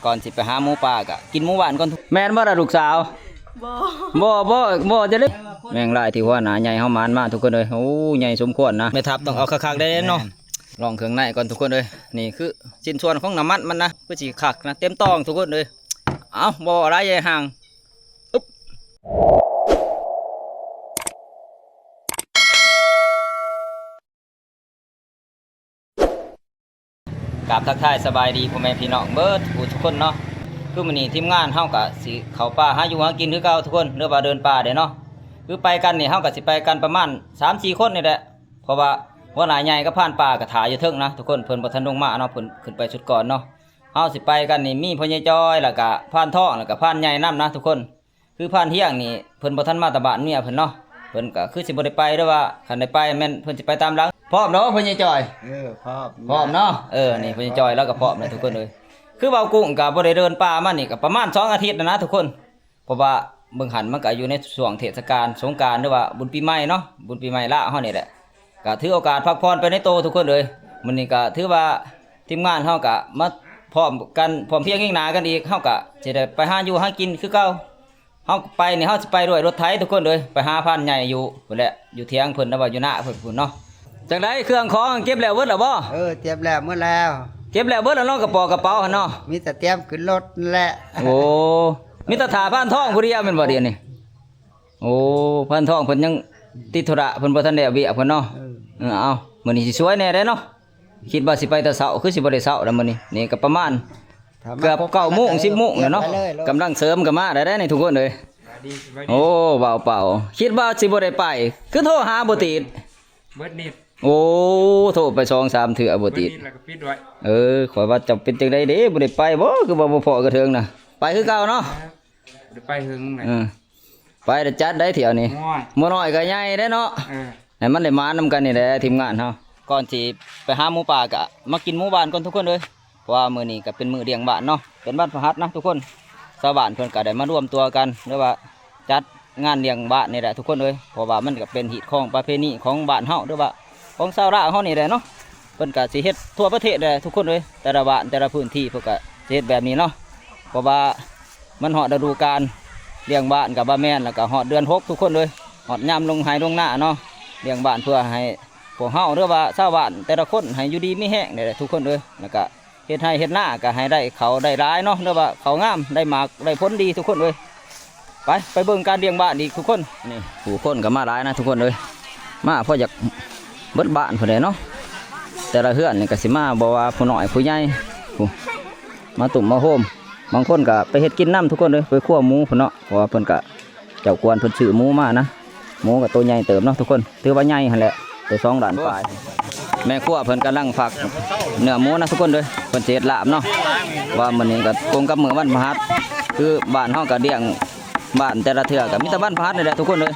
ກ່ອນຊິໄປຫາໝູປ່າກະກິນໝູບ້ານກ່ອນ. ແມ່ນບໍ່ລະລູກສາວ? ບໍ່ ບໍ່ ບໍ່ ບໍ່ ຈະໄດ້ ແມງລາຍທີ່ຫົວໜ້າໃຫຍ່ເຮົາໝານມາທຸກຄົນເອີຍ. ໂອ້ ໃຫຍ່ສົມຄວນນະ. ແມ່ທັບຕ້ອງເອົາຄັກໆເດ້ເນາະ. ລອງເຄື່ອງໃນກ່ອນທຸກຄົນເອີຍ. ນີ້ຄືຊິ້ນສ່ວນຂອງນ້ຳມັນມັນນະ ຄືຊິຄັກນະ ເຕັມຕອງທຸກຄົນເອີຍ. ເອົາ ບໍ່ຫຼາຍໃຫຍ່ຫ່າງ. ອຶບ ກາບທັກທາຍສະບາຍດີພໍ່ແມ່ພີ່ນ້ອງເບິດຜູ້ທຸກຄົນເນາະ. ຄືມື້ນີ້ທີມງານເຮົາກະຊິເຂົ້າປ່າຫາຢູ່ຫາກິນຄືເກົ່າທຸກຄົນ ຫຼືວ່າເດີນປ່າເດ້ເນາະ. ຄືໄປກັນນີ້ເຮົາກະຊິໄປກັນປະມານສາມສີ່ຄົນນີ້ແຫຼະ ເພາະວ່າຫົວໜ້າໃຫຍ່ກັບພານປ່າກະຖ້າຢູ່ເທິງນະທຸກຄົນ ເພິ່ນບໍ່ທັນລົງມາເນາະ ເພິ່ນຂຶ້ນໄປຊຸດກ່ອນເນາະ. ເຮົາຊິໄປກັນນີ້ມີພໍ່ໃຫຍ່ຈອຍ ແລ້ວກະພານທອງ ແລ້ວກະພານໃຫຍ່ນຳນະທຸກຄົນ. ຄືພານຮຽງນີ້ເພິ່ນບໍ່ທັນມາແຕ່ບ້ານເມຍເພິ່ນເນາະ ເພິ່ນກະຄືຊິບໍ່ໄດ້ໄປ ຫຼືວ່າຄັນໄດ້ໄປແມ່ນເພິ່ນຊິໄປຕາມຫຼັງ. ພ້ອມແລ້ວບໍ່ພໍ່ໃຫຍ່ຈອຍ? ເອີ ພ້ອມ ພ້ອມເນາະ. ເອີ ນີ້ພໍ່ໃຫຍ່ຈອຍລາວກະພ້ອມແລ້ວທຸກຄົນເອີຍ. ຄືເວົ້າກຸ້ງກະບໍ່ໄດ້ເດີນປ່າມານີ້ກະປະມານສອງອາທິດແລ້ວນະທຸກຄົນ ເພາະວ່າເບິ່ງຫັ້ນມັນກະຢູ່ໃນຊ່ວງເທດສະການສົງການ ຫຼືວ່າບຸນປີໃໝ່ເນາະ ບຸນປີໃໝ່ລາວເຮົານີ້ແຫຼະ. ກະຖືໂອກາດພັກຜ່ອນໄປໃນໂຕທຸກຄົນເອີຍ. ມື້ນີ້ກະຖືວ່າທີມງານເຮົາກະມາພ້ອມກັນ ພ້ອມພຽງຫນ້າກັນອີກ ເຮົາກະຊິໄດ້ໄປຫາຢູ່ຫາກິນຄືເກົ່າ. ເຮົາໄປນີ້ເຮົາຊິໄປດ້ວຍລົດໄຖທຸກຄົນເອີຍ ໄປຫາພານໃຫຍ່ຢູ່ພຸ້ນແຫຼະ ຢູ່ຖຽງເພິ່ນ ຫຼືວ່າຢູ່ນາເພິ່ນພຸ້ນເນາະ. ຈັ່ງໃດ ເຄື່ອງຂອງເກັບແລ້ວເບິດແລ້ວບໍ່? ເອີ ເກັບແລ້ວໝົດແລ້ວ. ເກັບແລ້ວເບິດແລ້ວເນາະ ກະເປົາກະເປົາຫັ້ນເນາະ. ມີແຕ່ຕຽມຂຶ້ນລົດແຫຼະ. ໂອ້ ມີແຕ່ຖ້າພານທອງຜູ້ດຽວແມ່ນບໍ່ດຽວນີ້? ໂອ້ ພານທອງເພິ່ນຍັງຕິດທຸລະ ເພິ່ນບໍ່ທັນແລ້ວວຽກເພິ່ນເນາະ. ເອີ ເອີ ເອົາ ມື້ນີ້ຊິສວຍແດ່ເດ້ເນາະ. ຄິດວ່າຊິໄປແຕ່ເຊົ້າ ຄືຊິບໍ່ໄດ້ເຊົ້າແລ້ວມື້ນີ້. ນີ້ກະປະມານເກືອບເກົ້າໂມງ ສິບໂມງແລ້ວເນາະ. ກຳລັງເສີມກະມາໄດ້ໄດ໋ນີ້ທຸກຄົນເອີຍ. ໂອ້ ບ່າວເປົາ ຄິດວ່າຊິບໍ່ໄດ້ໄປ ຄືໂທຫາບໍ່ຕິດ ເບິດນິດ. ໂອ້ ໂທໄປສອງສາມເທື່ອບໍ່ຕິດ ເບິດນິດແລ້ວກະປິດໄວ້. ເອີ ຂ້ອຍວ່າເຈົ້າເປັນຈັ່ງໃດເດ້ ບໍ່ໄດ້ໄປບໍ່? ຄືວ່າບໍ່ພໍ້ກະເຖິງນະ. ໄປຄືເກົ່າເນາະ. ບໍ່ໄດ້ໄປເຫິງແຫຼະ. ເອີ ໄປແລ້ວຈັດໄດ້ຖ້ຽວນີ້. ໝໍນ້ອຍກະໃຫຍ່ໄດ້ເນາະ. ເອີ ໃຫ້ມັນໄດ້ມານຳກັນນີ້ແຫຼະທີມງານເຮົາ. ກ່ອນຊິໄປຫາໝູປ່າກະມາກິນໝູບ້ານກ່ອນທຸກຄົນເອີຍ ເພາະວ່າມື້ນີ້ກະເປັນມື້ລ້ຽງບ້ານເນາະ ເປັນວັນພະຫັດນະທຸກຄົນ. ຊາວບ້ານເພິ່ນກະໄດ້ມາລວມຕົວກັນ ຫຼືວ່າຈັດງານລ້ຽງບ້ານນີ້ແຫຼະທຸກຄົນເອີຍ ເພາະວ່າມັນກະເປັນຮີດຄອງປະເພນີຂອງບ້ານເຮົາ ຫຼືວ່າຂອງຊາວລາວເຮົານີ້ແຫຼະເນາະ. ເພິ່ນກະຊິເຮັດທົ່ວປະເທດແຫຼະທຸກຄົນເອີຍ ແຕ່ລະບ້ານແຕ່ລະພື້ນທີ່ເພິ່ນກະຊິເຮັດແບບນີ້ເນາະ ເພາະວ່າມັນຮອດລະດູການລ້ຽງບ້ານກະວ່າແມ່ນ ແລ້ວກະຮອດເດືອນຫົກທຸກຄົນເອີຍ ຮອດຍາມລົງໄຮ່ລົງນາເນາະ. ລ້ຽງບ້ານເພື່ອໃຫ້ພວກເຮົາ ຫຼືວ່າຊາວບ້ານແຕ່ລະຄົນໃຫ້ຢູ່ດີມີແຮງນີ້ແຫຼະທຸກຄົນເອີຍ ແລ້ວກະເຮັດໄຮ່ເຮັດນາກະໃຫ້ໄດ້ເຂົ້າໄດ້ຫຼາຍເນາະ ຫຼືວ່າເຂົ້າງາມ ໄດ້ໝາກໄດ້ຜົນດີທຸກຄົນເອີຍ. ໄປ ໄປເບິ່ງການລ້ຽງບ້ານອີກທຸກຄົນ. ນີ້ຜູ້ຄົນກະມາຫຼາຍນະທຸກຄົນເອີຍ ມາພໍຢາກເບິດບ້ານພຸ້ນແຫຼະເນາະ. ແຕ່ລະເຮືອນນີ້ກະຊິມາ ບໍ່ວ່າຜູ້ນ້ອຍຜູ້ໃຫຍ່ ຜູ້ມາຕຸ້ມມາໂຮມ ບາງຄົນກະໄປເຮັດກິນນຳທຸກຄົນເອີຍ ໄປຄົວໝູພຸ້ນເນາະ ເພາະວ່າເພິ່ນກະ ເຈົ້າກວນເພິ່ນຊື້ໝູມານະ ໝູກະໂຕໃຫຍ່ເຕີບເນາະທຸກຄົນ ຖືວ່າໃຫຍ່ຫັ້ນແຫຼະ ໂຕສອງລ້ານປາຍ. ແມ່ຄົວເພິ່ນກຳລັງຟັກເນື້ອໝູນະທຸກຄົນເດີ ເພິ່ນຊິເຮັດລາບເນາະ ວ່າມື້ນີ້ກະກົງກັບມື້ວັນພະຫັດ ຄືບ້ານເຮົາກະລ້ຽງບ້ານແຕ່ລະເທື່ອກະມີແຕ່ວັນພະຫັດນີ້ແຫຼະທຸກຄົນເອີຍ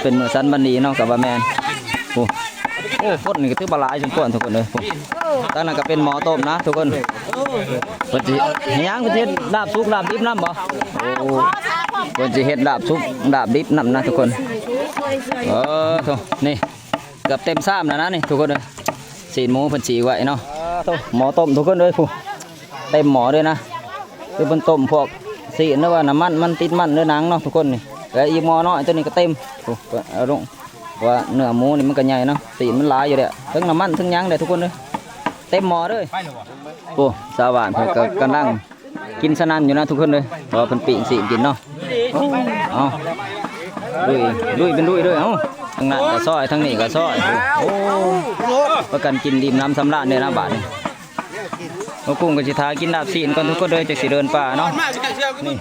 ເປັນມື້ສັນວັນດີເນາະ ກະວ່າແມ່ນ ໂອ້ ຄົນນີ້ກະຖືວ່າຫຼາຍສົມຄວນທຸກຄົນເອີຍ ທາງນັ້ນກະເປັນໝໍ້ຕົ້ມນະທຸກຄົນ ເພິ່ນຊິເຮັດຫຍັງ ເພິ່ນຊິເຮັດລາບສຸກລາບດິບນຳບໍ່? ໂອ້ ເພິ່ນຊິເຮັດລາບສຸກລາບດິບນຳນະທຸກຄົນ ເອີ ໂທ້ ນີ້ເກືອບເຕັມຊາມແລ້ວນະນີ້ທຸກຄົນເອີຍ ຊີ້ນໝູເພິ່ນສີກໄວ້ເນາະ ໂທ້ ໝໍ້ຕົ້ມທຸກຄົນເອີຍ ຜູ້ ເຕັມໝໍ້ເລີຍນະ ຄືເພິ່ນຕົ້ມພວກຊີ້ນ ຫຼືວ່ານ້ຳມັນ ມັນຕິດມັນ ຫຼືໜັງເນາະທຸກຄົນນີ້ ແລະອີກໝໍ້ນ້ອຍໂຕນີ້ກະເຕັມ ຜູ້ ເອົາລົງ ເພາະວ່າເນື້ອໝູນີ້ມັນກະໃຫຍ່ເນາະ ຊີ້ນມັນຫຼາຍຢູ່ແລ້ວ ເທິງນ້ຳມັນເທິງຫຍັງແຫຼະທຸກຄົນເອີຍ ເຕັມໝໍ້ເລີຍ ໂອ້ ຊາວບ້ານເພິ່ນກະກຳລັງກິນສະນັ້ນຢູ່ນະທຸກຄົນເອີຍ ເພາະວ່າເພິ່ນປີ້ງຊີ້ນກິນເນາະ ເອົາ ລຸຍ ລຸຍເປັນລຸຍເດີ ເອົາ ທາງນັ້ນກະຊອຍ ທາງນີ້ກະຊອຍ ໂອ້ ປະກັນກິນອີ່ມໜຳສຳລານເດີນະບາດນີ້ ບໍ່ກຸ້ງກະຊິຖ້າກິນລາບຊີ້ນກ່ອນທຸກຄົນເດີ ຈັ່ງຊິເດີນປ່າເນາະ ນີ້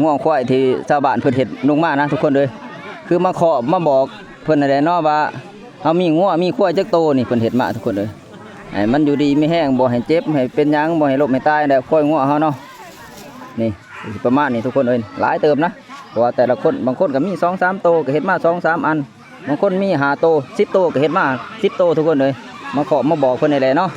ງົວຄວາຍທີ່ຊາວບ້ານເພິ່ນເຮັດລົງມານະທຸກຄົນເອີຍ ຄືມາຂອບມາບອກເພິ່ນຫັ້ນແຫຼະເນາະວ່າ ເຮົາມີງົວມີຄວາຍຈັກໂຕນີ້ ເພິ່ນເຮັດມາທຸກຄົນເອີຍ ໃຫ້ມັນຢູ່ດີມີແຮງ ບໍ່ໃຫ້ເຈັບ ໃຫ້ເປັນຫຍັງ ບໍ່ໃຫ້ລົ້ມໃຫ້ຕາຍແຫຼະ ຄວາຍງົວເຮົາເນາະ ນີ້ ປະມານນີ້ທຸກຄົນເອີຍ ຫຼາຍເຕີບນະ ເພາະວ່າແຕ່ລະຄົນ ບາງຄົນກະມີສອງສາມໂຕ ກະເຮັດມາສອງສາມອັນ ບາງຄົນມີຫ້າໂຕ ສິບໂຕ ກະເຮັດມາສິບໂຕທຸກຄົນເອີຍ ມາຂອບມາບອກເພິ່ນນີ້ແຫຼະເນາະ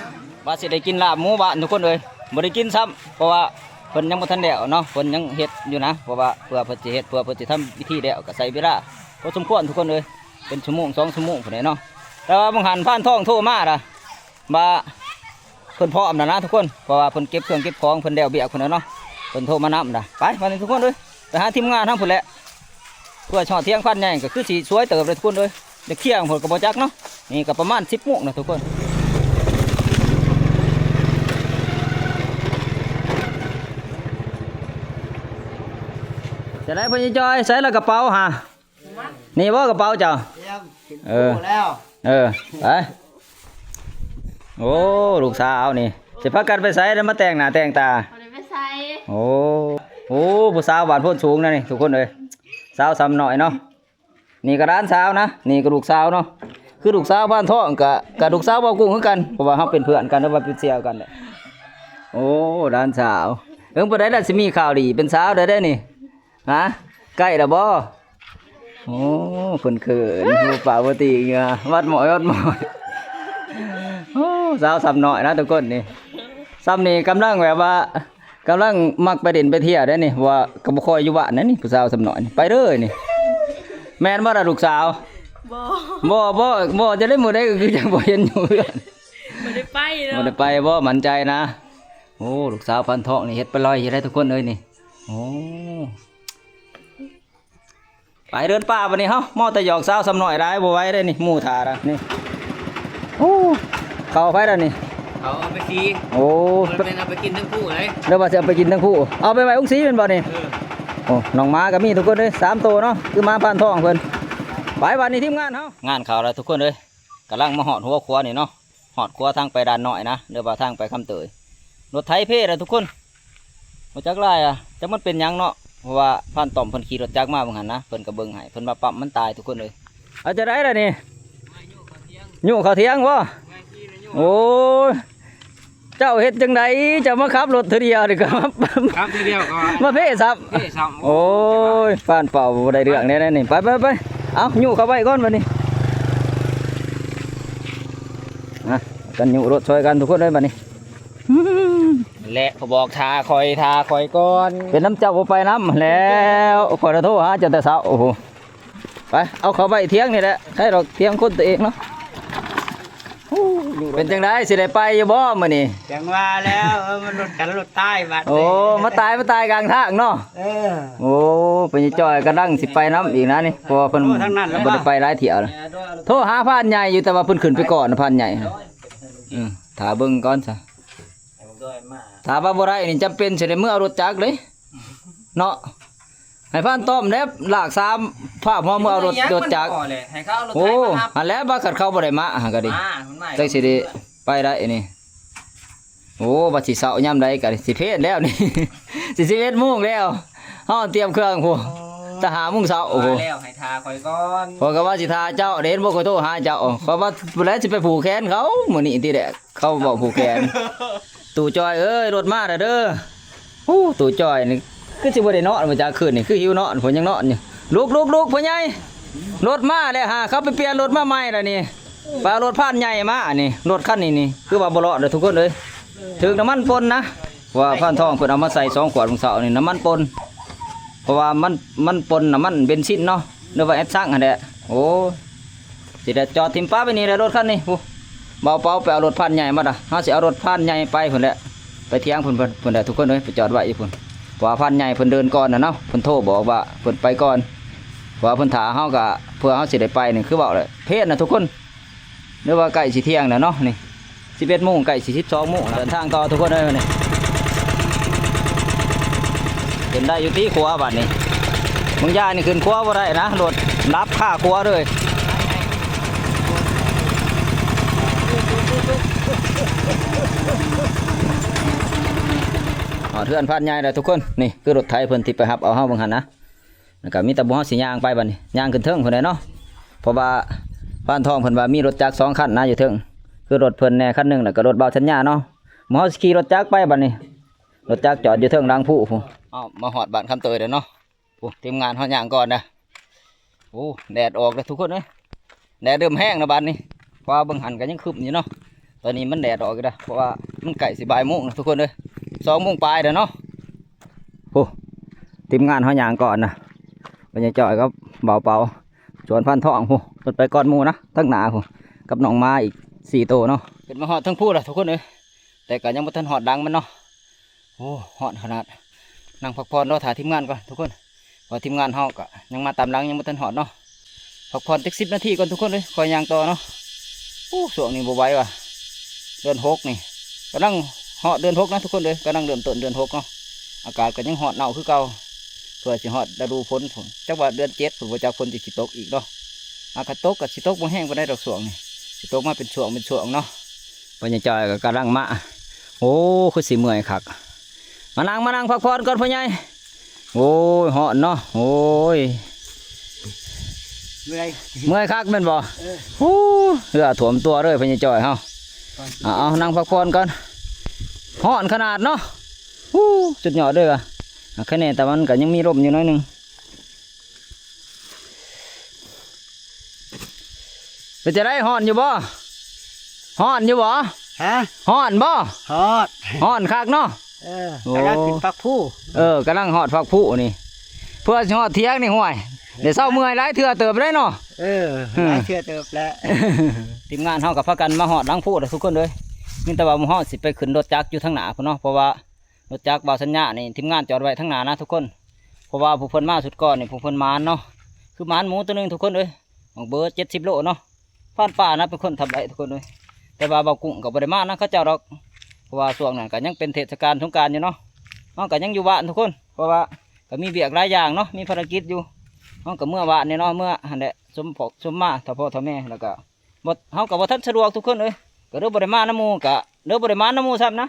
ວ່າຊິໄດ້ກິນລາບໝູບ້ານທຸກຄົນເອີຍ ບໍ່ໄດ້ກິນຊ້ຳ ເພາະວ່າເພິ່ນຍັງບໍ່ທັນແລ້ວເນາະ ເພິ່ນຍັງເຮັດຢູ່ນະ ເພາະວ່າເພື່ອເພິ່ນຊິເຮັດ ເພື່ອເພິ່ນຊິທຳພິທີແລ້ວ ກະໃຊ້ເວລາພໍສົມຄວນທຸກຄົນເອີຍ ເປັນຊົ່ວໂມງສອງຊົ່ວໂມງພຸ້ນແຫຼະເນາະ ແຕ່ວ່າບາງຫັ້ນພານທອງໂທມາລະ ວ່າເພິ່ນພ້ອມແລ້ວນະທຸກຄົນ ເພາະວ່າເພິ່ນເກັບເຄື່ອງເກັບຂອງ ເພິ່ນແລ້ວວຽກພຸ້ນແຫຼະເນາະ ພິ່ນໂທມານຳນະ. ໄປ ບາດນີ້ທຸກຄົນເອີຍ ໄປຫາທີມງານເຮົາພຸ້ນແຫຼະ ເພື່ອຮອດທຽງພັນໃຫຍ່ ກໍຄືຊິສວຍເຕີບເລີຍທຸກຄົນເອີຍ. ຈະທ່ຽງພຸ້ນກໍບໍ່ຈັກເນາະ. ນີ້ກໍປະມານສິບໂມງນະທຸກຄົນ. ຈະໄດ້ ພໍ່ໃຫຍ່ຈ່ອຍ ໃສ່ລະກະເປົາຫາ? ນີ້ບໍ່ກະເປົາເຈົ້າ? ເອີ ເອີ ໄປ. ໂອ້ ລູກສາວນີ້ ຊິພາກັນໄປໃສ ໄດ້ມາແຕ່ງໜ້າແຕ່ງຕາ? ບໍ່ໄດ້ໄປໃສ. ໂອ້ ໂອ້ ຜູ້ສາວບ້ານໂພນສູງນະນີ້ທຸກຄົນເອີຍ. ສາວຊຳນ້ອຍເນາະ. ນີ້ກໍຫຼານສາວນະ ນີ້ກໍລູກສາວເນາະ. ຄືລູກສາວພານທອງ ກະ ກະລູກສາວບ່າວກຸ້ງຄືກັນ ເພາະວ່າເຮົາເປັນເພື່ອນກັນ ຫຼືວ່າເປັນສ່ຽວກັນແຫຼະ. ໂອ້ ຫຼານສາວ ເອີ ປານໃດລະຊິມີຂ່າວດີ ເປັນສາວໄດ້ເດ້ນີ້. ຮະ ໃກ້ລະບໍ່? ໂອ້ ເພິ່ນເຂີນ ບໍ່ປາກບໍ່ຕີເຫຍື້ອ ວັດໝອຍ ວັດໝອຍ. ໂອ້ ສາວຊຳນ້ອຍນະທຸກຄົນນີ້. ຊຳນີ້ກຳລັງແບບວ່າ ກຳລັງມັກໄປຫຼິ້ນໄປທ່ຽວໄດ໋ນີ້ ເພາະວ່າກໍບໍ່ຄ່ອຍຢູ່ບ້ານນະນີ້ ຜູ້ສາວຊຳນ້ອຍນີ້. ໄປເດີນີ້. ແມ່ນບໍ່ລະລູກສາວ? ບໍ່ ບໍ່ ບໍ່ ບໍ່ ຈະໄດ້ມື້ໃດກໍຄືຈັ່ງບໍ່ເຫັນຢູ່ເຮືອນ. ບໍ່ໄດ້ໄປເນາະ. ບໍ່ໄດ້ໄປບໍ່? ໝັ້ນໃຈນະ. ໂອ້ ລູກສາວພັນທອງນີ້ເຮັດໄປລອຍຢູ່ໄດ໋ທຸກຄົນເອີຍນີ້. ໂອ້ ໄປເດີນປ່າບາດນີ້ເຮົາ ເມົາແຕ່ຢອກສາວຊຳນ້ອຍຫຼາຍ ບໍ່ໄຫວເດ້ນີ້ ໝູ່ຖ້າລະນີ້. ໂອ້ ເຂົ້າໃຜລະນີ້? ເຂົາເອົາໄປສີ. ໂອ້ ບໍ່ແມ່ນເອົາໄປກິນທັງຜູ້ເດ້. ຫຼືວ່າຊິເອົາໄປກິນທັງຜູ້ ເອົາໄປໄວ້ໂຮງສີແມ່ນບໍ່ນີ້? ເອີ ໂອ້ ນ້ອງໝາກໍມີທຸກຄົນເດ້ ສາມໂຕເນາະ ຄືໝາພັນທອງເພິ່ນ. ໄປບາດນີ້ທີມງານເຮົາ ງານເຂົ້າລະທຸກຄົນເອີຍ. ກຳລັງມາຮອດຫົວຂົວນີ້ເນາະ ຮອດຂົວທາງໄປດ່ານນ້ອຍນະ ຫຼືວ່າທາງໄປຄຳເຕີຍ. ລົດໄຖເພລະທຸກຄົນ ບໍ່ຈັກຫຼາຍອະ ຈັກມັນເປັນຫຍັງເນາະ. ເພາະວ່າພານຕ້ອມເພິ່ນຂີ່ລົດຈັກມາເບິ່ງຫັ້ນນະ ເພິ່ນກໍເບິ່ງໃຫ້ ເພິ່ນວ່າປ້ຳມັນຕາຍທຸກຄົນເອີຍ. ເອົາຈັ່ງໃດລະນີ້? ຍູ້ເຂົ້າຖຽງບໍ່? ໂອ້ຍ ເຈົ້າເຮັດຈັ່ງໃດ ເຈົ້າມາຂັບລົດເທື່ອດຽວນີ້ກໍ ຂັບເທື່ອດຽວກໍມາເພຊ້ຳ ເພຊ້ຳ. ໂອ້ຍ ພານເປົ່າບໍ່ໄດ້ເລື່ອງແນ່ນີ້. ໄປໆໆ ເອົາ ຍູ້ເຂົ້າໄວ້ກ່ອນບາດນີ້. ອ່ະ ກັນຍູ້ລົດຊ່ອຍກັນທຸກຄົນເດີບາດນີ້. ແລະ ເຂົາບອກຖ້າຂ້ອຍ ຖ້າຂ້ອຍກ່ອນ ເປັນນຳເຈົ້າບໍ່ໄປນຳແລ້ວ ຂ້ອຍລະໂທຫາເຈົ້າແຕ່ເຊົ້າ. ໂອ້ໂຫ ໄປ ເອົາເຂົ້າໄປຖຽງນີ້ແຫຼະ ໃຄດອກຖຽງຄົນຕົວເອງເນາະ. ເປັນຈັ່ງໃດ ຊິໄດ້ໄປຢູ່ບໍ່ມື້ນີ້? ຈັ່ງວ່າແລ້ວ ເອີ ມັນລົດກັນລົດຕາຍບາດ. ໂອ້ ມາຕາຍ ມາຕາຍກາງທາງເນາະ. ເອີ ໂອ້ ເພິ່ນຈອຍກຳລັງຊິໄປນຳອີກນະນີ້ ເພາະວ່າເພິ່ນ ໂອ້ ທາງນັ້ນແຫຼະ ບໍ່ໄດ້ໄປຫຼາຍເທື່ອລະ. ໂທຫາພານໃຫຍ່ຢູ່ ແຕ່ວ່າເພິ່ນຂຶ້ນໄປກ່ອນນະ ພານໃຫຍ່. ເອີ ຖ້າເບິ່ງກ່ອນຊະ ຖ້າວ່າບໍ່ໄດ້ນີ້ ຈຳເປັນຊິໄດ້ເມືອເອົາລົດຈັກເດ້ເນາະ. ໃຫ້ພານຕ້ອມແດ່ ລາກສາມພາພວກເມືອເອົາລົດ ລົດຈັກ. ໂອ້ ຫັ້ນແຫຼະ ວ່າຄັນເຂົາບໍ່ໄດ້ມາຫັ້ນກໍດີ ຈັກຊິໄດ້ໄປໄດ້ນີ້. ໂອ້ ວ່າຊິເຊົ້າຍາມໃດກໍຊິເພດແລ້ວນີ້ ຊິສິບເອັດໂມງແລ້ວ ເຮົາຕຽມເຄື່ອງພຸ້ນ ແຕ່ຫ້າໂມງເຊົ້າ. ໂອ້ໂຫ ວ່າແລ້ວໃຫ້ຖ້າຂ້ອຍກ່ອນ ຂ້ອຍກໍວ່າຊິຖ້າເຈົ້າເດ້ ເຫັນບໍ່ ຂ້ອຍໂທຫາເຈົ້າ ຂ້ອຍວ່າຜູ້ໃດຊິໄປຜູກແຂນເຂົາມື້ນີ້ຕິແຫຼະ. ເຂົາເວົ້າຜູກແຂນ ຕູ້ຈ່ອຍເອີຍ ລົດມາແລ້ວເດີ. ໂອ້ ຕູ້ຈ່ອຍນີ້ຄືຊິບໍ່ໄດ້ນອນບໍ່ຈັກ ຄືນນີ້ຄືຫິວນອນ ເພິ່ນຍັງນອນຢູ່. ລຸກໆໆ ພໍ່ໃຫຍ່ ລົດມາແລ້ວຫາ ເຂົາໄປປ່ຽນລົດມາໃໝ່ແລ້ວນີ້. ໄປເອົາລົດພານໃຫຍ່ມາ ອັນນີ້ລົດຄັນນີ້ນີ້ ຄືວ່າບໍ່ລອດເດີທຸກຄົນເອີຍ ຖືກນ້ຳມັນປົນນະ. ເພາະວ່າພານທອງເພິ່ນເອົາມາໃສ່ສອງຂວດມື້ເຊົ້ານີ້ ນ້ຳມັນປົນ ເພາະວ່າມັນ ມັນປົນນ້ຳມັນເບນຊິນເນາະ ຫຼືວ່າແອັດຊັງຫັ້ນແຫຼະ. ໂອ້ ຊິໄດ້ຈອດຖິ້ມປະໄວ້ນີ້ແຫຼະ ລົດຄັນນີ້. ຜູ້ ບ່າວເປົາໄປເອົາລົດພານໃຫຍ່ມາດະ ເຮົາຊິເອົາລົດພານໃຫຍ່ໄປພຸ້ນແຫຼະ ໄປຖຽງພຸ້ນ ເພິ່ນ ພຸ້ນແຫຼະທຸກຄົນເອີຍ ໄປຈອດໄວ້ຢູ່ພຸ້ນ. ເພາະວ່າພານໃຫຍ່ເພິ່ນເດີນກ່ອນນະເນາະ ເພິ່ນໂທບອກວ່າເພິ່ນໄປກ່ອນ ເພາະວ່າເພິ່ນຖ້າເຮົາກະ ເພື່ອເຮົາຊິໄດ້ໄປນີ້ ຄືເວົ້າແຫຼະ ເພດນະທຸກຄົນ. ຫຼືວ່າໃກ້ຊິທ່ຽງແລ້ວເນາະນີ້ ສິບເອັດໂມງ ໃກ້ຊິສິບສອງໂມງ ເດີນທາງຕໍ່ທຸກຄົນເອີຍ. ນີ້ຂຶ້ນໄດ້ຢູ່ຕິຂົວບາດນີ້ ບາງຢ່າງນີ້ຂຶ້ນຂົວບໍ່ໄດ້ນະ ລົດດັບຄາຂົວເລີຍ. ຮອດເຮືອນພານໃຫຍ່ແລ້ວທຸກຄົນ. ນີ້ຄືລົດໄຖເພິ່ນທີ່ໄປຮັບເອົາເຮົາເບິ່ງຫັ້ນນະ. ແລ້ວກໍມີແຕ່ພວກເຮົາຊິຍ່າງໄປບັດນີ້ ຍ່າງຂຶ້ນເທິງພຸ້ນແຫຼະເນາະ ເພາະວ່າພານທອງເພິ່ນວ່າມີລົດຈັກສອງຄັນນະຢູ່ເທິງ ຄືລົດເພິ່ນແດ່ຄັນໜຶ່ງ ແລ້ວກໍລົດບ່າວສັນຍາເນາະ. ໝູ່ເຮົາຊິຂີ່ລົດຈັກໄປບັດນີ້ ລົດຈັກຈອດຢູ່ເທິງຫຼັງພູພຸ້ນ. ເອົາ ມາຮອດບ້ານຄຳເຕີຍແລ້ວເນາະ. ໂອ້ ທີມງານເຮົາຍ່າງກ່ອນເດີ. ໂອ້ ແດດອອກແລ້ວທຸກຄົນເອີຍ ແດດເລີ່ມແຮງແລ້ວບາດນີ້ ເພາະວ່າເບິ່ງຫັ້ນກໍຍັງຄຶ້ມຢູ່ເນາະ. ຕອນນີ້ມັນແດດອອກຢູ່ເດີ ເພາະວ່າມັນໃກ້ຊິບ່າຍໂມງແລ້ວທຸກຄົນເອີຍ ສອງໂມງປາຍແລ້ວເນາະ. ໂອ້ ທີມງານເຮົາຍ່າງກ່ອນນະ ບັນຍາຈອຍກັບບ່າວເປົາ ສວນພານທອງພຸ້ນ ເພິ່ນໄປກ່ອນໝູ່ນະ ທາງໜ້າພຸ້ນ ກັບນ້ອງໝາອີກສີ່ໂຕເນາະ. ຂຶ້ນມາຮອດເທິງພູແລ້ວທຸກຄົນເອີຍ ແຕ່ກໍຍັງບໍ່ທັນຮອດຫຼັງມັນເນາະ. ໂອ້ ຮ້ອນຂະໜາດ ນັ່ງພັກຜ່ອນລໍຖ້າທີມງານກ່ອນທຸກຄົນ ເພາະທີມງານເຮົາກໍຍັງມາຕາມຫຼັງ ຍັງບໍ່ທັນຮອດເນາະ. ພັກຜ່ອນຈັກສິບນາທີກ່ອນທຸກຄົນເອີຍ ຄ່ອຍຍ່າງຕໍ່ເນາະ. ໂອ້ ຊ່ວງນີ້ບໍ່ໄຫວວ່າ ເດືອນຫົກນີ້ ກຳລັງຮອດເດືອນຫົກນະທຸກຄົນເອີຍ ກຳລັງເລີ່ມຕົ້ນເດືອນຫົກເນາະ. ອາກາດກໍຍັງຮ້ອນເໜົາຄືເກົ່າ ເພື່ອຊິຮອດລະດູຝົນພຸ້ນ ຈັກວ່າເດືອນເຈັດພຸ້ນ ບໍ່ຈັກຝົນຊິ ຊິຕົກອີກເນາະ. ອາ ຄັນຕົກກໍຊິຕົກບໍ່ແຮງປານໃດດອກ ຊ່ວງນີ້ ຊິຕົກມາເປັນຊ່ວງເປັນຊ່ວງເນາະ. ພໍ່ໃຫຍ່ຈ້ອຍກໍກຳລັງມາ. ໂອ້ ຄືຊິເມື່ອຍຄັກ. ມານັ່ງ ມານັ່ງພັກຜ່ອນກ່ອນພໍ່ໃຫຍ່. ໂອ້ຍ ຮ້ອນເນາະ. ໂອ້ຍ ເມື່ອຍ ເມື່ອຍຄັກແມ່ນບໍ່? ເອີ ໂອ້ ເຫື່ອຖ້ວມຕົວເລີຍພໍ່ໃຫຍ່ຈ້ອຍເຮົາ. ເອົາ ເອົາ ນັ່ງພັກຜ່ອນກ່ອນ. ຮ້ອນຂະໜາດເນາະ. ໂອ້ ສຸດຍອດເລີຍວ່າ. ອາ ຄະແນນ ແຕ່ມັນກໍຍັງມີລົມຢູ່ໜ້ອຍໜຶ່ງ. ເປັນຈັ່ງໃດ ຮ້ອນຢູ່ບໍ່? ຮ້ອນຢູ່ບໍ່? ຮະ? ຮ້ອນບໍ່? ຮ້ອນ ຮ້ອນຄັກເນາະ. ເອີ ໂອ້ ກຳລັງຂຶ້ນປັກພູ. ເອີ ກຳລັງຮອດປັກພູນີ້ ເພື່ອຊິຮອດຖຽງນີ້ ຫ້ວຍ ໄດ້ເຊົາເມື່ອຍຫຼາຍເທື່ອເຕີບແລ້ວເນາະ. ເອີ ເອີ ຫຼາຍເທື່ອເຕີບແລ້ວ. ທີມງານເຮົາກໍພາກັນມາຮອດຫຼັງພູແລ້ວທຸກຄົນເອີຍ. ມີແຕ່ວ່າໝູ່ເຮົາຊິໄປຂຶ້ນລົດຈັກຢູ່ທາງໜ້າພຸ້ນເນາະ ເພາະວ່າ ລົດຈັກບ່າວສັນຍານີ້ ທີມງານຈອດໄວ້ທາງໜ້ານະທຸກຄົນ ເພາະວ່າຜູ້ເພິ່ນມາຊຸດກ່ອນນີ້ ຜູ້ເພິ່ນໝານເນາະ ຄືໝານໝູຕົວໜຶ່ງທຸກຄົນເອີຍ ບັກເບີເຈັດສິບໂລເນາະ. ພານປ່ານະເປັນຄົນທຳໄດ້ທຸກຄົນເອີຍ ແຕ່ວ່າບ່າວກຸ້ງກໍບໍ່ໄດ້ມານຳເຂົາເຈົ້າດອກ ເພາະວ່າຊ່ວງນັ້ນກໍຍັງເປັນເທດສະການສົງການຢູ່ເນາະ. ເຮົາກໍຍັງຢູ່ບ້ານທຸກຄົນ ເພາະວ່າກໍມີວຽກຫຼາຍຢ່າງເນາະ ມີພາລະກິດຢູ່. ເຮົາກໍເມືອບ້ານນີ້ເນາະ ເມືອຫັ້ນແຫຼະ ຊົມພໍ່ຊົມມາ ເຖົ້າພໍ່ເຖົ້າແມ່ ແລ້ວກໍ ບໍ່ ເຮົາກໍບໍ່ທັນສະດວກທຸກຄົນເອີຍ ກໍເລີຍບໍ່ໄດ້ມານຳໝູ່ ກໍເລີຍບໍ່ໄດ້ມານຳໝູ່ຊ້ຳນະ.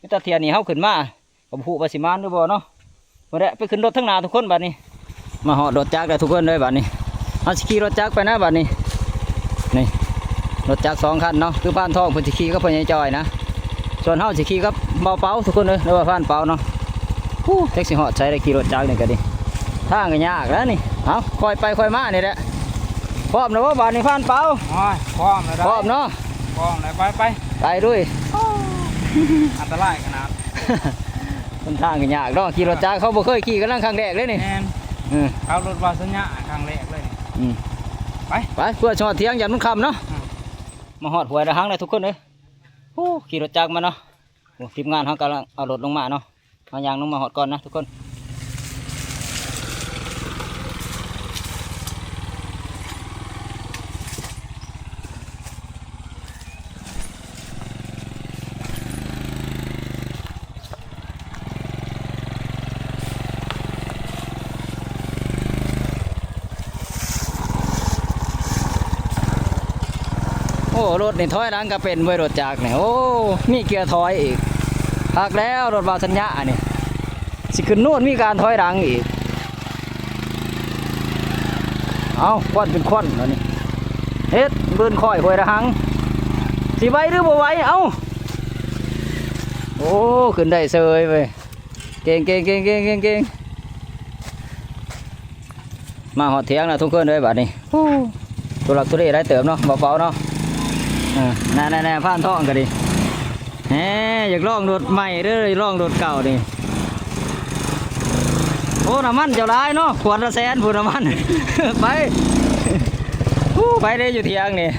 ມີແຕ່ເທື່ອນີ້ເຮົາຂຶ້ນມາ ກໍບໍ່ຮູ້ວ່າຊິມານຫຼືບໍ່ເນາະ. ບໍ່ໄດ້ ໄປຂຶ້ນລົດທາງໜ້າທຸກຄົນບາດນີ້. ມາຮອດລົດຈັກແລ້ວທຸກຄົນເອີຍບາດນີ້. ເຮົາຊິຂີ່ລົດຈັກໄປນະບາດນີ້. ນີ້ ລົດຈັກສອງຄັນເນາະ ຄືພານທອງເພິ່ນຊິຂີ່ກັບພໍ່ໃຫຍ່ຈ້ອຍນະ ສ່ວນເຮົາຊິຂີ່ກັບບ່າວເປົາທຸກຄົນເອີຍ ຫຼືວ່າພານເປົາເນາະ. ໂອ້ ຈັກຊິຮອດໃສໄດ໋ ຂີ່ລົດຈັກນີ້ກໍດີ ທາງກໍຍາກແລ້ວນີ້. ເອົາ ຄ່ອຍໄປຄ່ອຍມານີ້ແຫຼະ. ພ້ອມແລ້ວບໍ່ບາດນີ້ພານເປົາ? ໂອ້ຍ ພ້ອມແລ້ວ ພ້ອມເນາະ. ພ້ອມແລ້ວ ໄປ ໄປ ໄປລຸຍ. ອັນຕະລາຍຂະໜາດ ຫົນທາງກໍຍາກເນາະ ຂີ່ລົດຈັກ ເຂົາບໍ່ເຄີຍຂີ່ ກຳລັງຄັ້ງແລກເດ້ນີ້. ແມ່ນ ເອີ ຂັບລົດບ່າວສັນຍາຄັ້ງແລກເລີຍນີ້. ອືມ ໄປ ໄປ ເພື່ອຊິຮອດຖຽງ ຢ້ານມັນຄ່ຳເນາະ. ອືມ ມາຮອດຫ້ວຍລະຫັງແລ້ວທຸກຄົນເອີຍ. ໂອ້ ຂີ່ລົດຈັກມາເນາະ. ໂອ້ ທີມງານເຮົາກຳລັງເອົາລົດລົງມາເນາະ. ເຮົາຍ່າງລົງມາຮອດກ່ອນນະທຸກຄົນ. ໂອ້ ລົດນີ້ຖອຍຫຼັງກໍເປັນເວີຍ ລົດຈັກນີ້. ໂອ້ ມີເກຍຖອຍອີກ. ຄັກແລ້ວ ລົດບ່າວສັນຍານີ້ ຊິຂຶ້ນໂນ້ນມີການຖອຍຫຼັງອີກ. ເອົ້າ ຄວັນເປັນຄວັນແລ້ວນີ້. ເຮັດ ບືນຄ້ອຍຫ້ວຍລະຫັງ ຊິໄຫວຫຼືບໍ່ໄຫວ? ເອົ້າ ໂອ້ ຂຶ້ນໄດ້ເສີຍເວີຍ. ເກັ່ງ ເກັ່ງ ເກັ່ງ ເກັ່ງ ເກັ່ງ ເກັ່ງ. ມາຮອດຖຽງແລ້ວທຸກຄົນເອີຍບາດນີ້. ໂອ້ ທຸລັກທຸເລຫຼາຍເຕີບເນາະ ບໍ່ເປົ່າເນາະ. ເອີ ແນ່ໆໆ ພານທອງກໍດີ ແໝ ຢາກລອງລົດໃໝ່ເດີ ຢາກລອງລົດເກົ່ານີ້. ໂອ້ ນ້ຳມັນເຈົ້າຫຼາຍເນາະ ຂວດລະແສນພຸ້ນນ້ຳມັນ. ໄປ ໂອ້ ໄປເດ້ຢູ່ຖຽງນີ້.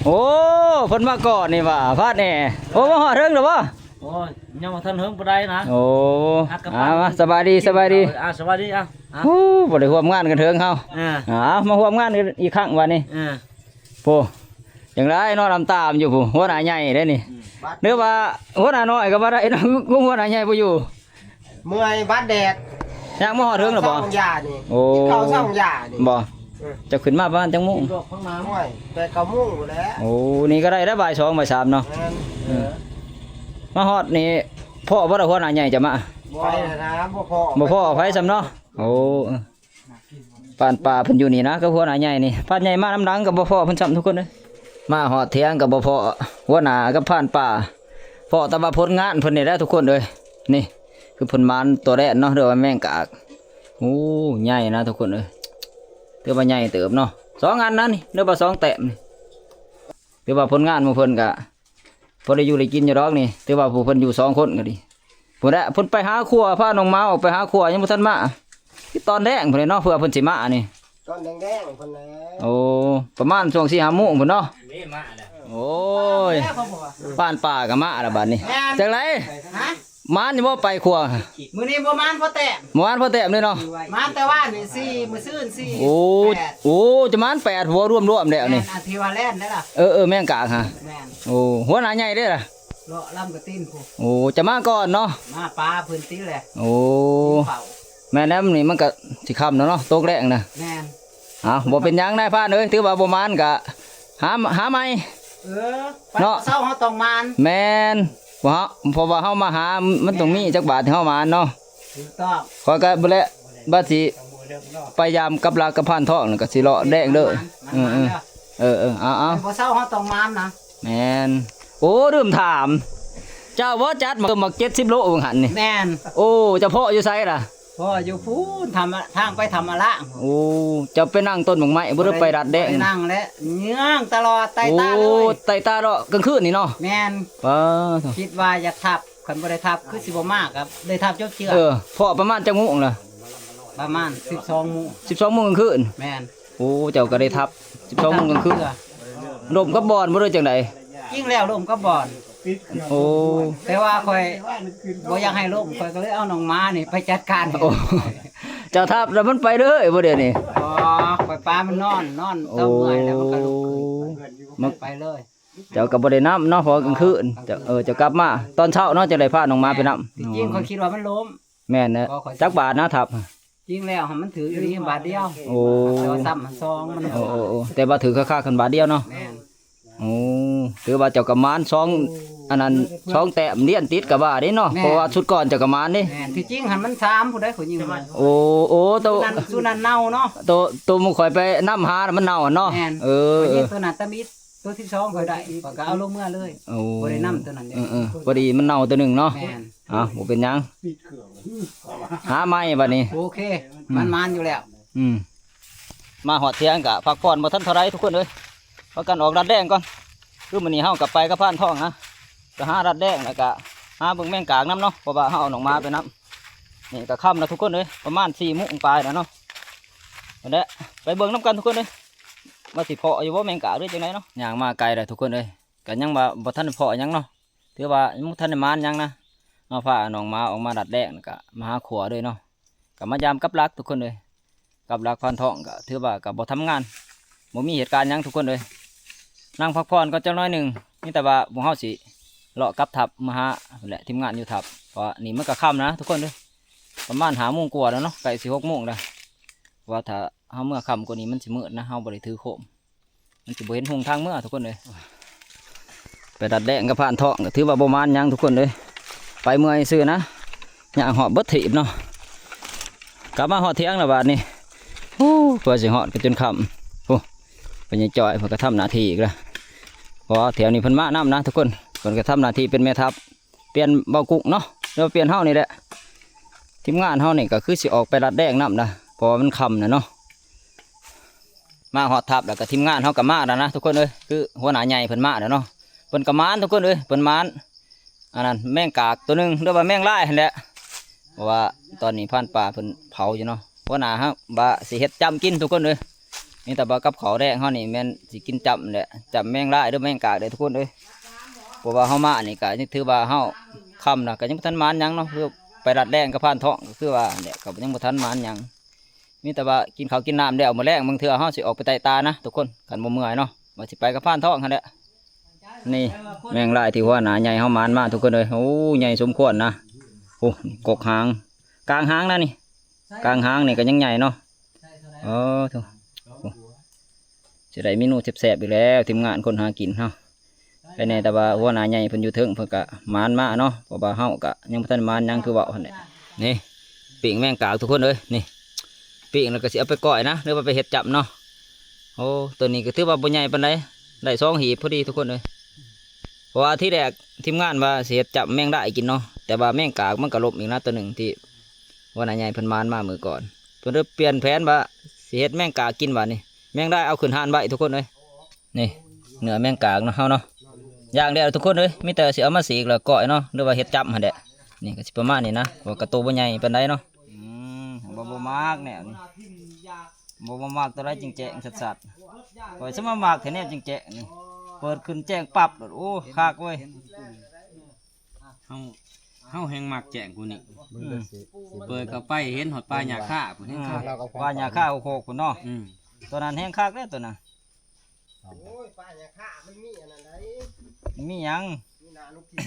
ໂອ້ ເພິ່ນມາກ່ອນນີ້ຫວ່າ ພາດແນ່. ໂອ້ ມາຮອດເທິງແລ້ວບໍ່? ໂອ້ຍ ຍັງບໍ່ທັນເຖິງປານໃດນະ. ໂອ້ ອ່າ ມາ ສະບາຍດີ ສະບາຍດີ. ອ່າ ສະບາຍດີ. ອ່າ ໂອ້ ບໍ່ໄດ້ຮ່ວມງານກັນເຖິງເຮົາ. ອ່າ ມາຮ່ວມງານກັນອີກຄັ້ງບາດນີ້. ໂອ້ ຈັ່ງໃດເນາະ ນ້ຳຕາມຢູ່ພຸ້ນ ຫົວໜ້າໃຫຍ່ເດ້ນີ້. ຫຼືວ່າຫົວໜ້ານ້ອຍກໍບໍ່ໄດ້ເນາະ ຄງຫົວໜ້າໃຫຍ່ບໍ່ຢູ່. ເມື່ອຍບັດແດດ ຍ່າງມາຮອດເທິງແລ້ວບໍ່? ເຊົາຢານີ້. ໂອ້ ກິນເຂົ້າເຊົາຢານີ້. ບໍ່ ເຈົ້າຂຶ້ນມາປະມານຈັກໂມງ? ໂອ້ຍ ແປດເກົ້າໂມງພຸ້ນແຫຼະ. ໂອ້ ນີ້ກໍໄດ້ແລ້ວ ບ່າຍສອງ ບ່າຍສາມເນາະ. ແມ່ນ ເອີ ມາຮອດນີ້ພໍ້ບໍ່ລະ ຫົວໜ້າໃຫຍ່ຈະມາ? ບໍ່ ບໍ່ພໍ້ ບໍ່ພໍ້ໃຜຊ້ຳເນາະ. ໂອ້ ເອີ ພານປ່າເພິ່ນຢູ່ນີ້ນະ ກັບຫົວໜ້າໃຫຍ່ນີ້. ພານໃຫຍ່ມານຳຫຼັງກໍບໍ່ພໍ້ເພິ່ນຊ້ຳທຸກຄົນເອີຍ. ມາຮອດຖຽງກໍບໍ່ພໍ້ຫົວໜ້າກັບພານປ່າ ພໍ້ແຕ່ວ່າຜົນງານເພິ່ນນີ້ແຫຼະທຸກຄົນເອີຍ. ນີ້ຄືເພິ່ນໝານຕົວແລນເນາະ ຫຼືວ່າແມງກາກ. ໂອ້ ໃຫຍ່ນະທຸກຄົນເອີຍ ຖືວ່າໃຫຍ່ເຕີບເນາະ. ສອງອັນນະນີ້ ຫຼືວ່າສອງແຕ້ມນີ້ ຖືວ່າຜົນງານຂອງເພິ່ນກະ ພໍໄດ້ຢູ່ໄດ້ກິນຢູ່ດອກນີ້. ຖືວ່າຜູ້ເພິ່ນຢູ່ສອງຄົນກໍດີ. ພຸ້ນແຫຼະ ເພິ່ນໄປຫາຂົ້ວ ພານ້ອງໝາອອກໄປຫາຂົ້ວ ຍັງບໍ່ທັນມາ. ຄືຕອນແລງພຸ້ນແຫຼະເນາະ ເພື່ອເພິ່ນຊິມານີ້. ຕອນແລງໆພຸ້ນແຫຼະ. ໂອ້ ປະມານຊ່ວງສີ່ຫ້າໂມງພຸ້ນເນາະ. ນີ້ມາແລ້ວ. ໂອ້ຍ ພານປ່າກໍມາແລ້ວບາດນີ້. ຈັ່ງໃດ? ຮະ? ໝານຢູ່ບໍ່ໄປຂົວ? ມື້ນີ້ບໍ່ໝານພໍແຕ້ມ ໝານພໍແຕ້ມເລີຍເນາະ. ໝານແຕ່ວານນີ້ສີ່ ມື້ຊືນສີ່ ໂອ້ ແປດ ໂອ້ ຈະໝານແປດ ຫົວລວມໆແລ້ວນີ້ ແມ່ນ ອັນທີ່ວ່າແລ່ນໄດ້ລະ. ເອີໆ ແມງກາກຫະ ແມ່ນ. ໂອ້ ຫົວໜ້າໃຫຍ່ເດ້ລະ ເລາະລຳກະຕີນພຸ້ນ. ໂອ້ ຈະມາກ່ອນເນາະ ມາປາເພິ່ນຕິແຫຼະ. ໂອ້ ກິນເຂົ້າ ແມ່ນແລ້ວ ນີ້ມັນກະຊິຄ່ຳແລ້ວເນາະ ຕົກແລງນະ. ແມ່ນ. ເອົາ ບໍ່ເປັນຫຍັງນາຍພານເອີຍ ຖືວ່າບໍ່ໝານກະຫາ ຫາໃໝ່. ເອີ ໄປ ເນາະ ເຊົ້າເຮົາຕ້ອງໝານ. ແມ່ນ ເພາະ ເພາະວ່າເຮົາມາຫາ ມັນຕ້ອງມີຈັກບາດທີ່ເຮົາໝານເນາະ. ຖືກຕ້ອງ. ຂ້ອຍກະບໍ່ແລະ ບາດຊິໄປຢາມກັບລັກກັບພານທອງ ແລ້ວກະຊິເລາະແດງເດີ. ເອີໆ ເອົາໆ ໄປບໍ່ເຊົ້າເຮົາຕ້ອງໝານນະ. ແມ່ນ. ໂອ້ ລືມຖາມ ເຈົ້າບໍ່ຈັດໝາກ ໝາກເຈັດສິບໂລວ່າງຫັ້ນນີ້? ແມ່ນ. ໂອ້ ເຈົ້າເພາະຢູ່ໃສລະ? ເພາະຢູ່ພຸ້ນ ທາງ ທາງໄປທຳມະລະ. ໂອ້ ເຈົ້າໄປນັ່ງຕົ້ນໝາກໄມ້ບໍ່ ຫຼືໄປລັດແດງ? ບໍ່ໄດ້ນັ່ງແຫຼະ ຍ່າງຕະຫຼອດ ໄຕ່ຕາເລີຍ. ໂອ້ ໄຕ່ຕາເລາະກາງຄືນນີ້ເນາະ? ແມ່ນ. ປາໂທ້ ຄິດວ່າຢາກທັບ ຄັນບໍ່ໄດ້ທັບຄືຊິບໍ່ມາ ກໍໄດ້ທັບຈົບເທື່ອ. ເອີ ເພາະປະມານຈັກໂມງລະ? ປະມານສິບສອງໂມງ ສິບສອງໂມງກາງຄືນ. ແມ່ນ. ໂອ້ ເຈົ້າກໍໄດ້ທັບສິບສອງໂມງກາງຄືນ. ລົມກັບບ່ອນບໍ່ ຫຼືຈັ່ງໃດ? ຈິງແລ້ວລົມກັບບ່ອນ. ໂອ້ ແຕ່ວ່າຂ້ອຍບໍ່ຢາກໃຫ້ລົມ ຂ້ອຍກໍເລີຍເອົານ້ອງໝານີ້ໄປຈັດການ. ໂອ້ ເຈົ້າທັບແລ້ວມັນໄປເລີຍບໍ່ດຽວນີ້? ອໍ ຂ້ອຍປາມັນນອນ ນອນ ໂອ້ ເຊົາເມື່ອຍແລ້ວມັນກໍລຸກຂຶ້ນ ມັນໄປເລີຍ. ເຈົ້າກໍບໍ່ໄດ້ນຳເນາະ ເພາະວ່າກາງຄືນ ເຈົ້າ ເອີ ເຈົ້າກັບມາຕອນເຊົ້າເນາະ ຈັ່ງໄດ້ພານ້ອງໝາໄປນຳ. ທີ່ຈິງຂ້ອຍຄິດວ່າມັນລົ້ມ. ແມ່ນແຫຼະ. ຈັກບາດນະທັບ? ຈິງແລ້ວຫັ້ນມັນຖືກອີ່ຫຼີບາດດຽວ. ໂອ້ ແຕ່ວ່າຊ້ຳສອງມັນ. ໂອ້ ໂອ້ ໂອ້ ແຕ່ວ່າຖືກຄັກໆຫັ້ນບາດດຽວເນາະ. ແມ່ນ. ໂອ້ ຖືວ່າເຈົ້າກໍໝານສອງ ອັນນັ້ນ ສອງແຕ້ມລຽນຕິດກໍວ່າເດ້ເນາະ. ແມ່ນ. ເພາະວ່າຊຸດກ່ອນເຈົ້າກໍໝານເດ້. ແມ່ນ. ທີ່ຈິງຫັ້ນມັນສາມຜູ້ໃດຂ້ອຍຍິງ. ໂອ້ ໂອ້ ໂຕ ຊຸດນັ້ນ ຊຸດນັ້ນເນົ່າເນາະ. ໂຕ ໂຕໝູ່ຂ້ອຍໄປນຳຫາມັນເນົ່າຫັ້ນເນາະ. ແມ່ນ. ເອີ ຂ້ອຍຍິງໂຕນັ້ນຕຳອິດ ໂຕສິບສອງຂ້ອຍໄດ້ ຂ້ອຍກໍເອົາລົງເມືອເລີຍ. ໂອ້ ບໍ່ໄດ້ນຳໂຕນັ້ນເດ້. ເອີໆ ພໍດີມັນເນົ່າໂຕໜຶ່ງເນາະ. ແມ່ນ. ເອົາ ບໍ່ເປັນຫຍັງ ຫາໃໝ່ບາດນີ້. ໂອເຄ ອືມ ມັນໝານຢູ່ແລ້ວ. ອືມ ມາຮອດທຽງກະພັກຜ່ອນບໍ່ທັນເທົ່າໃດທຸກຄົນເອີຍ ພາກັນອອກລັດແດງກ່ອນ. ຄືມື້ນີ້ເຮົາກະໄປກັບພານທອງນະ ໄປຫາລັດແດງ ແລ້ວກະຫາເບິ່ງແມງກາກນຳເນາະ ເພາະວ່າເຮົາເອົານ້ອງໝາໄປນຳ. ນີ້ກະຄ່ຳແລ້ວທຸກຄົນເອີຍ ປະມານສີ່ໂມງປາຍແລ້ວເນາະ. ນັ້ນແຫຼະ ໄປເບິ່ງນຳກັນທຸກຄົນເອີຍ ວ່າຊິເພາະຢູ່ບໍ່ແມງກາກ ຫຼືຈັ່ງໃດເນາະ. ຍ່າງມາໄກແລ້ວທຸກຄົນເອີຍ ກະຍັງວ່າບໍ່ທັນເພາະຫຍັງເນາະ. ຖືວ່າຍັງບໍ່ທັນໄດ້ໝານຫຍັງນະ ເຮົາພານ້ອງໝາອອກມາລັດແດງ ແລ້ວກະມາຫາຂົວເລີຍເນາະ. ກະມາຢາມກັບລັກທຸກຄົນເອີຍ ກັບລັກພານທອງ ກະຖືວ່າກະບໍ່ທຳງານ ບໍ່ມີເຫດການຫຍັງທຸກຄົນເອີຍ. ນັ່ງພັກຜ່ອນກ່ອນຈັກໜ້ອຍໜຶ່ງ ມີແຕ່ວ່າພວກເຮົາຊິເລາະກັບທັບມາຫາແຫຼະ ທີມງານຢູ່ທັບ ເພາະວ່ານີ້ມັນກະຄ່ຳນະທຸກຄົນເອີຍ ປະມານຫ້າໂມງກວ່າແລ້ວເນາະ ໃກ້ຊິຫົກໂມງແລ້ວ. ເພາະວ່າຖ້າເຮົາເມືອຄ່ຳກວ່ານີ້ມັນຊິມືດນະ ເຮົາບໍ່ໄດ້ຖືໂຄມ ມັນຊິບໍ່ເຫັນຫົງທາງເມືອທຸກຄົນເອີຍ. ໄປລັດແດງກັບພານທອງ ກໍຖືວ່າບໍ່ໝານຫຍັງທຸກຄົນເອີຍ ໄປເມື່ອຍຊື່ນະ ຍ່າງຮອບເບິດທີບເນາະ. ກັບມາຮອດທຽງແລ້ວບາດນີ້ ໂອ້ ກວ່າຊິຮອດກໍຈົນຄ່ຳ. ໂອ້ ເພິ່ນຍັງຈ່ອຍ ເພິ່ນກໍທຳໜ້າທີ່ອີກລະ ເພາະວ່າແຖວນີ້ເພິ່ນມານຳນະທຸກຄົນ ເພິ່ນກໍທຳໜ້າທີ່ເປັນແມ່ທັບ ປ່ຽນເບົາກຸກເນາະ ຫຼືວ່າປ່ຽນເຮົານີ້ແຫຼະ. ທີມງານເຮົານີ້ກໍຄືຊິອອກໄປລັດແດງນຳນະ ເພາະວ່າມັນຄ່ຳແລ້ວເນາະ. ມາຮອດທັບແລ້ວກໍທີມງານເຮົາກໍມາແລ້ວນະທຸກຄົນເອີຍ ຄືຫົວໜ້າໃຫຍ່ເພິ່ນມາແລ້ວເນາະ. ເພິ່ນກໍໝານທຸກຄົນເອີຍ ເພິ່ນໝານ ອັນນັ້ນແມງກາກໂຕໜຶ່ງ ຫຼືວ່າແມງລາຍຫັ້ນແຫຼະ ເພາະວ່າຕອນນີ້ພານປ່າເພິ່ນເຜົາຢູ່ເນາະ. ຫົວໜ້າເຮົາວ່າຊິເຮັດຈ້ຳກິນທຸກຄົນເອີຍ ມີແຕ່ວ່າກັບເຂົ້າແລງເຮົານີ້ແມ່ນຊິກິນຈ້ຳແຫຼະ ຈ້ຳແມງລາຍ ຫຼືແມງກາກເດ້ທຸກຄົນເອີຍ. ເພາະວ່າເຮົາມານີ້ກໍຖືວ່າເຮົາຄ່ຳລະ ກໍຍັງບໍ່ທັນໝານຫຍັງເນາະ ຄືໄປລັດແດງກັບພານທອງ ກໍຄືວ່າແຫຼະ ກໍຍັງບໍ່ທັນໝານຫຍັງ. ມີແຕ່ວ່າກິນເຂົ້າກິນນ້ຳແລ້ວ ມື້ແລງບາງເທື່ອເຮົາຊິອອກໄປໄຕ່ຕານະທຸກຄົນ ຄັນບໍ່ເມື່ອຍເນາະ ວ່າຊິໄປກັບພານທອງຫັ້ນແຫຼະ. ນີ້ແມງລາຍທີ່ຫົວໜ້າໃຫຍ່ເຮົາໝານມາທຸກຄົນເອີຍ ໂອ້ ໃຫຍ່ສົມຄວນນະ. ໂອ້ ກົກຫາງ ກາງຫາງນະນີ້ ກາງຫາງນີ້ກໍຍັງໃຫຍ່ເນາະ. ເອີ ໂທ້ ຊິໄດ້ເມນູແຊບໆອີກແລ້ວ ທີມງານຄົນຫາກິນເຮົາ. ໄປແດ່ ແຕ່ວ່າຫົວໜ້າໃຫຍ່ເພິ່ນຢູ່ເທິງ ເພິ່ນກະໝານມາເນາະ ເພາະວ່າເຮົາກະຍັງບໍ່ທັນໝານຫຍັງ ຄືເວົ້າຫັ້ນແຫຼະ. ນີ້ ປີ້ງແມງກາກທຸກຄົນເອີຍ ນີ້ ປີ້ງແລ້ວກະຊິເອົາໄປກ້ອຍນະ ຫຼືວ່າໄປເຮັດຈ້ຳເນາະ. ໂອ້ ໂຕນີ້ກະຖືວ່າບໍ່ໃຫຍ່ປານໃດ ໄດ້ສອງຫີບພໍດີທຸກຄົນເອີຍ. ເພາະວ່າທີແລກທີມງານວ່າຊິເຮັດຈ້ຳແມງລາຍກິນເນາະ ແຕ່ວ່າແມງກາກມັນກະລົ້ມອີກນະ ໂຕໜຶ່ງທີ່ຫົວໜ້າໃຫຍ່ເພິ່ນໝານມາມື້ກ່ອນ ເພິ່ນເລີຍປ່ຽນແຜນວ່າຊິເຮັດແມງກາກກິນບາດນີ້ ແມງລາຍເອົາຂຶ້ນຮ້ານໄວ້ທຸກຄົນເອີຍ. ນີ້ເນື້ອແມງກາກເນາະ ເຮົາເນາະ ຢ່າງດຽວທຸກຄົນເອີຍ ມີແຕ່ຊິເອົາມາສີກແລ້ວກ້ອຍເນາະ ຫຼືວ່າເຮັດຈ້ຳຫັ້ນແຫຼະ. ນີ້ກໍຊິປະມານນີ້ນະ ເພາະວ່າກະໂຕບໍ່ໃຫຍ່ປານໃດເນາະ. ອືມ ບໍ່ ບໍ່ມັກແນວນີ້ ບໍ່ ບໍ່ມັກໂຕໃດແຈ້ງໆຊັດໆ. ຂ້ອຍຊິມາມັກແທ້ແນວແຈ້ງໆນີ້ ເປີດຂຶ້ນແຈ້ງປັບໂລດ ໂອ້ ຄັກເວີຍ. ເຮົາ ເຮົາແຮ່ງມັກແຈ້ງກວ່ານີ້. ເບິ່ງເດີ ອືມ ຊິ ຊິ ເປີດເຂົ້າໄປເຫັນຮອດປ່າຫຍ້າຄາພຸ້ນ ແຮ່ງຄັກ. ອືມ ປ່າຫຍ້າຄາໂຄກໆພຸ້ນເນາະ. ອືມ ຕອນນັ້ນແຮ່ງຄັກເດ້ຕົວນັ້ນ. ໂອ້ຍ ປ່າຫຍ້າຄາມັນມີອັນນັ້ນໃດ໋. ມີຫຍັງ? ມີໜ້ານົກຂີ້.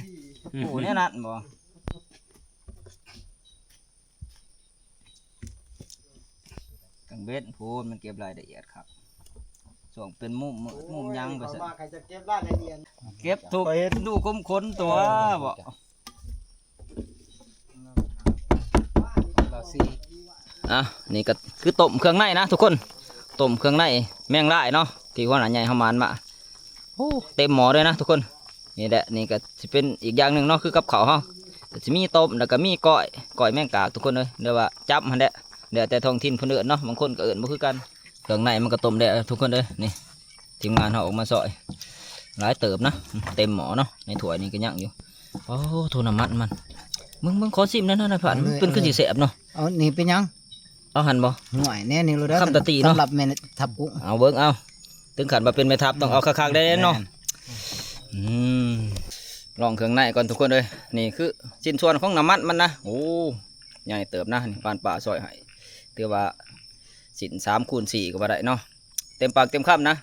ອືມ ໂອ້ ແນວນັ້ນບໍ? ກາງເວັນພຸ້ນມັນເກັບລາຍລະອຽດຄັກ ຊ່ວງເປັນມຸມມືດມຸມຫຍັງໄປຊັ້ນ. ເຂົ້າມາໃຜຈະເກັບລາຍລະອຽດ? ເກັບທຸກ ຂ້ອຍເຫັນ ລູກຂຸມຂົນຕົວະ. ອ່ະ ນີ້ກໍຄືຕົ້ມເຄື່ອງໃນນະທຸກຄົນ ຕົ້ມເຄື່ອງໃນແມງລາຍເນາະ ທີ່ຫົວໜ້າໃຫຍ່ເຮົາໝານມາ. ໂອ້ ເຕັມໝໍ້ເລີຍນະທຸກຄົນ. ນີ້ແຫຼະ ນີ້ກໍຊິເປັນອີກຢ່າງໜຶ່ງເນາະ ຄືກັບເຂົ້າເຮົາ ກໍຊິມີຕົ້ມ ແລ້ວກໍມີກ້ອຍ ກ້ອຍແມງກາກທຸກຄົນເອີຍ ຫຼືວ່າຈັບຫັ້ນແຫຼະ ແລ້ວແຕ່ທ້ອງຖິ່ນເພິ່ນເອີ້ນເນາະ ບາງຄົນກໍເອີ້ນບໍ່ຄືກັນ. ເຄື່ອງໃນມັນກໍຕົ້ມແລ້ວທຸກຄົນເອີຍ. ນີ້ທີມງານເຮົາອອກມາຊ່ອຍ ຫຼາຍເຕີບນະ ເຕັມໝໍ້ເນາະ. ໃນຖ້ວຍນີ້ກໍຍັງຢູ່. ໂອ້ ໂທ ນ້ຳມັນມັນ ເບິ່ງໆ ຂໍຊີມແດ່ນະນາຍພານ ເອົາເລີຍ ມັນເປັນຄືຊິແຊບເນາະ. ເອົາ ນີ້ເປັນຫຍັງ? ເອົາຫັ້ນບໍ່? ຫ້ວຍ ແນ່ນີ້ໂລດເດີ ຄຳຕະຕີເນາະ ສຳລັບແມ່ທັບກຸ້ງ. ເອົາເບິ່ງເອົາ ເຖິງຂັ້ນວ່າເປັນແມ່ທັບ ອືມ ຕ້ອງເອົາຄັກໆ ໄດ້ເນາະ. ແມ່ນ ອືມ ລອງເຄື່ອງໃນກ່ອນທຸກຄົນເອີຍ. ນີ້ຄືຊິ້ນສ່ວນຂອງນ້ຳມັນມັນນະ. ໂອ້ ໃຫຍ່ເຕີບນະ ນີ້ ພານປ່າຊ່ອຍໃຫ້ ຖືວ່າຊິ້ນສາມຄູນສີ່ກໍວ່າໄດ້ເນາະ ເຕັມປາກເຕັມຄຳນະ.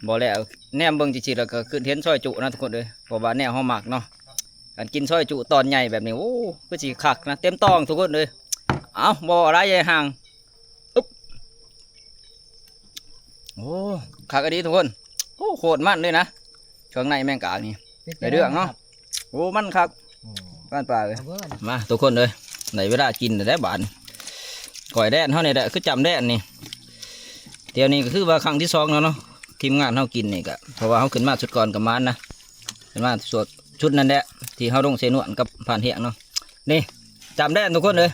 ບໍ່ແລ້ວ ແນມເບິ່ງຈິໆ ແລ້ວກໍຄິດເຫັນຊອຍຈຸນະທຸກຄົນເອີຍ ເພາະວ່າແນວເຮົາມັກເນາະ. ການກິນຊອຍຈຸຕອນໃຫຍ່ແບບນີ້ ໂອ້ ຄືຊິຄັກນະ ເຕັມຕອງທຸກຄົນເອີຍ. ເອົ້າ ບໍ່ຫຼາຍໃຫຍ່ຫ່າງ ອຶບ ໂອ້ ຄັກອີ່ຫຼີທຸກຄົນ. ໂອ້ ໂຄດມັນເລີຍນະ ເຄື່ອງໃນແມງກາກນີ້ ໄດ້ເລື່ອງເນາະ. ໂອ້ ມັນຄັກ ອືມ ບ້ານປ່າເອີຍ. ເອົາເບິ່ງ ມາທຸກຄົນເອີຍ ໄດ້ເວລາກິນແລ້ວບາດນີ້. ກ້ອຍແດນເຮົານີ້ແຫຼະ ຄືຈ້ຳແດນນີ້ ດຽວນີ້ກໍຄືວ່າຄັ້ງທີສອງແລ້ວເນາະ ທີມງານເຮົາກິນນີ້ກະ ເພາະວ່າເຮົາຂຶ້ນມາຊຸດກ່ອນກໍໝານນະ. ເປັນວ່າຊຸດ ຊຸດນັ້ນແຫຼະ ທີ່ເຮົາລົງເສນວນກັບຜ່ານຮຽງເນາະ. ນີ້ຈ້ຳແດນທຸກຄົນເອີຍ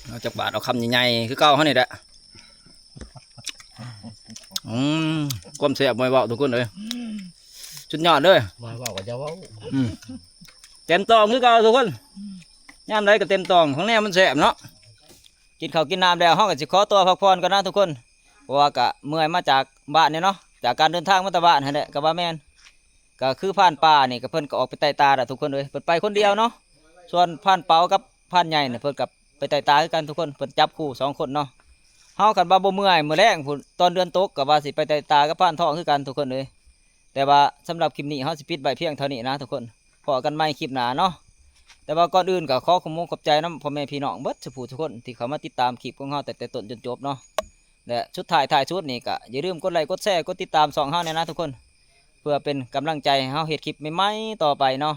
ເອົາຈັກບາດ ເອົາຄຳໃຫຍ່ໆ ຄືເກົ່າເຮົານີ້ແຫຼະ. ອືມ ຄວາມແຊບບໍ່ໃຫ້ເວົ້າທຸກຄົນເອີຍ ສຸດຍອດເລີຍ ບໍ່ໃຫ້ເວົ້າກໍຢ່າເວົ້າ. ອືມ ເຕັມຕອງຄືເກົ່າທຸກຄົນ ຍາມໃດກໍເຕັມຕອງ ຂອງແນວມັນແຊບເນາະ. ກິນເຂົ້າກິນນ້ຳແລ້ວ ເຮົາກໍຊິຂໍຕົວພັກຜ່ອນກ່ອນນະທຸກຄົນ ເພາະວ່າກະເມື່ອຍມາຈາກບ້ານນີ້ເນາະ ຈາກການເດີນທາງມາແຕ່ບ້ານຫັ້ນແຫຼະ ກໍວ່າແມ່ນ. ກໍຄືພານປ່ານີ້ ກໍເພິ່ນກໍອອກໄປໄຕ່ຕາແຫຼະທຸກຄົນເອີຍ ເພິ່ນໄປຄົນດຽວເນາະ. ສ່ວນພານເປົາກັບພານໃຫຍ່ນີ້ ເພິ່ນກໍໄປໄຕ່ຕາຄືກັນທຸກຄົນ ເພິ່ນຈັບຄູ່ສອງຄົນເນາະ. ເຮົາຄັນວ່າບໍ່ເມື່ອຍ ມື້ແລງພຸ້ນ ຕອນເດືອນຕົກ ກໍວ່າຊິໄປໄຕ່ຕາກັບພານທອງຄືກັນທຸກຄົນເອີຍ. ແຕ່ວ່າສຳລັບຄລິບນີ້ ເຮົາຊິປິດໄວ້ພຽງເທົ່ານີ້ນະທຸກຄົນ ພໍ້ກັນໃໝ່ຄລິບໜ້າເນາະ. ແຕ່ວ່າກ່ອນອື່ນກໍຂໍຂອບມຸກຂອບໃຈນຳພໍ່ແມ່ພີ່ນ້ອງເບິດສູ່ຜູ້ທຸກຄົນ ທີ່ເຂົ້າມາຕິດຕາມຄລິບຂອງເຮົາຕັ້ງແຕ່ຕົ້ນຈົນຈົບເນາະ. ແລະ ສຸດທ້າຍທ້າຍສຸດນີ້ກໍຢ່າລືມກົດໄລ້ ກົດແຊ ກົດຕິດຕາມຊ່ອງເຮົາແດ່ນະທຸກຄົນ ເພື່ອເປັນກຳລັງໃຈໃຫ້ເຮົາເຮັດຄລິບໃໝ່ໆຕໍ່ໄປເນາະ.